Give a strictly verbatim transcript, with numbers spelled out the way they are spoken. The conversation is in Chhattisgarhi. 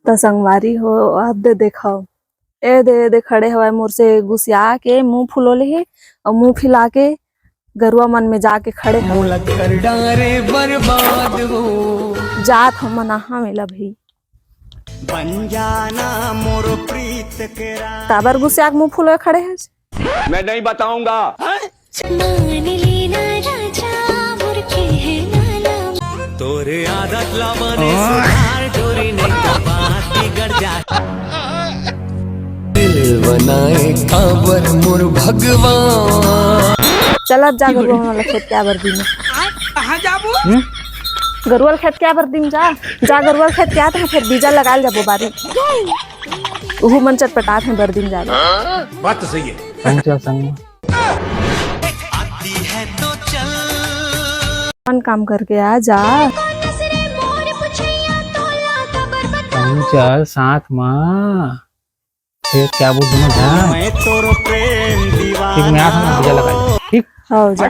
त संगवारी हो, अब दे देखव, ए दे, ए दे खड़े हवय मोर से गुसिया के, मुंह फुलो ले हे अउ मुंह फिला के गरुआ मन में जाके खड़े हवय। मोला कर डारे बर्बाद हो। जात हम मनाहा मेला भई। बन जाना मोर प्रीत के रानी। काबर गुसिया के मुंह फुलोय खड़े हस? मैं नहीं बताऊंगा। मान लेना राजा मोर कहना ला। तोरे आदत ला बने सुधार डोरी, नहीं तो बात बिगड़ जाए। दिल बनाए काबर मोर भगवान। चल अब जा गरुआ मन ला खेत के आबर दिन। कहाँ जाबो? गरुआ ल खेत के आबर दिन जा, जा गरुआ ल खेत के आत हे, फिर बीजा लगाल जाबो बारी। उहू मन चटपटात हे बर दिन जाबो। बात तो सही है। पहुंचा संग में। अपन काम करके आ जा। पहुंचा साथ में। फिर क्या बोल दूं मैं? मैं तोरो प्रेम दीवाना। ठीक, मैं आ रहा हूँ, मुझे लगा। ठीक। हाँ, जा।